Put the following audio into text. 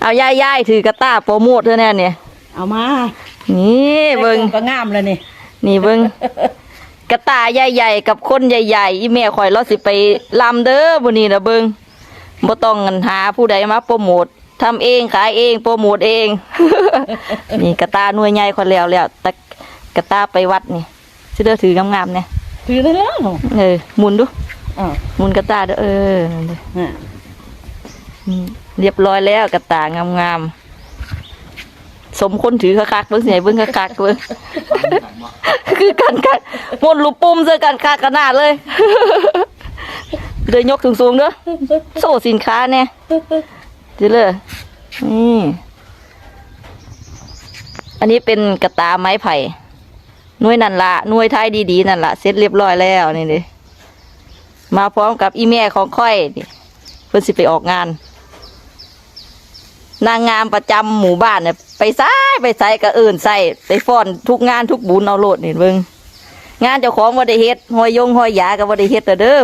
ເອົາ ຍາຍ ຍາຍ ຖືກະຕ່າໂປຣໂມດເທື່ອແນ່ນີ້. ເອົາມາ ນີ້ເບິ່ງ ແຕ່ງໂຕກໍງາມແລ້ວນີ້. ນີ້ເບິ່ງ ກະຕ່າໃຫຍ່ໆກັບຄົນໃຫຍ່ໆ. ອີ່ແມ່ຂ້ອຍລາວຊິໄປລຳເດີມື້ນີ້ນະ. ເບິ່ງ ບໍ່ຕ້ອງຫາຜູ້ໃດມາໂປຣໂມດ ທຳເອງ ຂາຍເອງ ໂປຣໂມດເອງ. ນີ້ກະຕ່າໜ່ວຍໃຫຍ່ຂ້ອຍແລ້ວແລ້ວ ແຕ່ກະຕ່າໄປວັດນີ້ ຊິເດີ ຖືງາມໆແນ່ ຖືນັ້ນແຫຼະ. ເອີ ໝູນດູ ອ້າວ ໝູນກະຕ່າເດີ. ເອີ ນັ້ນເດີ ຮະ ນີ້ ຮຽບຮ້ອຍແລ້ວ ກະຕ່າງາມໆ ສົມຄົນຖືຄັກໆ. ເບິ່ງ ຊິໃຫ້ເບິ່ງຄັກໆ ເບິ່ງ ຄືກັນຄັກ ໝູນລູກປຸ່ມໃສ່ກັນຄັກຂະໜາດເລີຍ. ເດີ ຍົກສູງໆເດີ ໂຊສິນຄ້າແນ່ ຊິເລີ. ນີ້ ອັນນີ້ເປັນກະຕ່າໄມ້ໄຜ່ ໜ່ວຍນັ້ນລະ ໜ່ວຍໄທດີໆນັ້ນລະ ເສັດຮຽບຮ້ອຍແລ້ວ. ນີ້ເດ້ ມາພ້ອມກັບອີ່ແມ່ຂອງຂ້ອຍນີ້ ເພິ່ນຊິໄປອອກງານ ນາງງາມປະຈຳໝູ່ບ້ານນະ. ໄປໃສ ໄປໃສກະເອີ້ນໃສ່ ໄປຟ້ອນທຸກງານທຸກບຸນເອົາໂລດ. ນີ້ເບິ່ງ ງານເຈົ້າຂອງບໍ່ໄດ້ເຮັດ ຮອຍຢົງຮອຍຢາກະບໍ່ໄດ້ເຮັດແລ້ວເດີ.